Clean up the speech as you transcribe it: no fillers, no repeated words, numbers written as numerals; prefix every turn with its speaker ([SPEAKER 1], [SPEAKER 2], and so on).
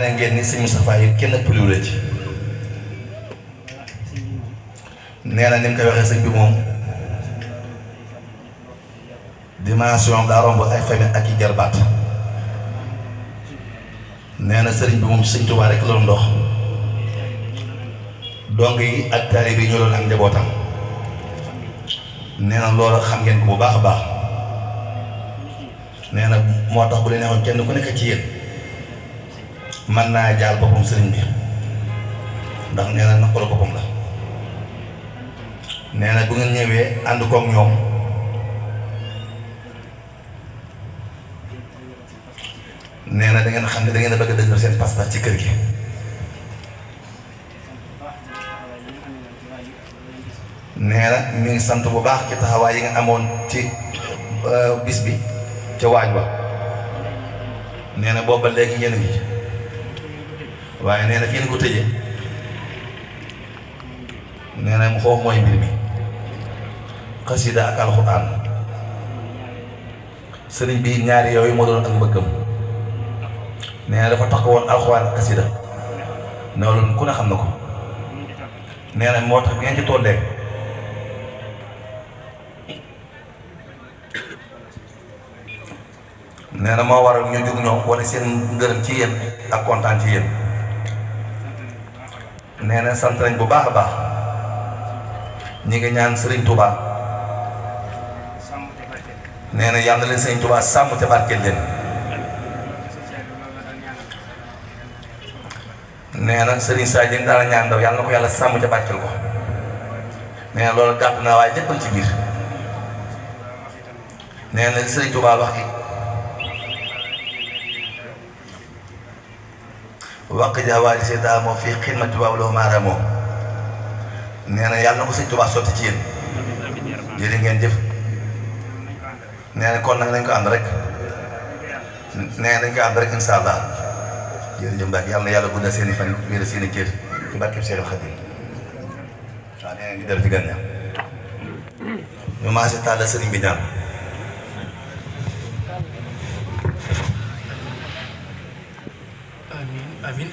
[SPEAKER 1] ne ngeen ni sëñ Moustapha yi kenn ëppaliwu la ci nee na ni mu koy waxee sëñ bi moom dimension daa romb ay famille ak i jarbaat nee na sëriñ bi moom sëñ Tuubaa rek la doon dox dong yi ak taalibe yi ñoo doon ak njabootam nee na loolu xam ngeen ko bu baax a baax nee na moo tax bu leen neexoon kenn ku nekk ci yéen mën naa jaal boppam sëriñ bi ndax nee na naqaru boppam la nee na bu ngeen ñëwee ànd koog ñoom nee na da ngeen xam ne da ngeen a bëgg a dëggal seen pas-pas ci kër gi nee na mi ngi sant bu baax ci taxawaay yi nga amoon ci bis bi ca waaj wa nee na booba léegi ngeen ngi waaye nee na fii ni ko tëjee nee na mu foofu mooy mbir mi xasida ak alxuraan sëriñ bi ñaari yooyu moo doon ak bëggam nee na dafa tax woon alxuraan ak xasida ne loolu ku ne xam na ko nee na moo tax bi ngeen ci tollee nee na moo waral ñu jóg ñoom wane seen ngërëm ci yéen ak kontaan ci yéen nee na sant nañ bu baax a baax ñi ngi ñaan Serigne Touba nee na yàlla na leen Serigne Touba sàmm te barkeel leen nee na Serigne Sadio Dieng daal ñaan ndaw yàlla na ko yàlla sàmm te barkeel ko nee na loolu gàtt naa waaye lépp ci biir nee na Serigne Touba wax gi waq jawaari see daa moo fii xidmati waaw loo maaraamoo nee na yàlla na ko sëñ Tuubaa sotti ci yéen jërë ngeen jëf nee na kon nag nañ ko ànd rek nee na nañ ko ànd rek incha allah jërëjëf Mbacke yàlla na yàlla guddal seen i fan wéeral seen i kër ci barkeb Seexul Xadiim waaw nee na ñu def ci gan ña ñu maase tàllal sëriñ bi ñaan
[SPEAKER 2] Amin.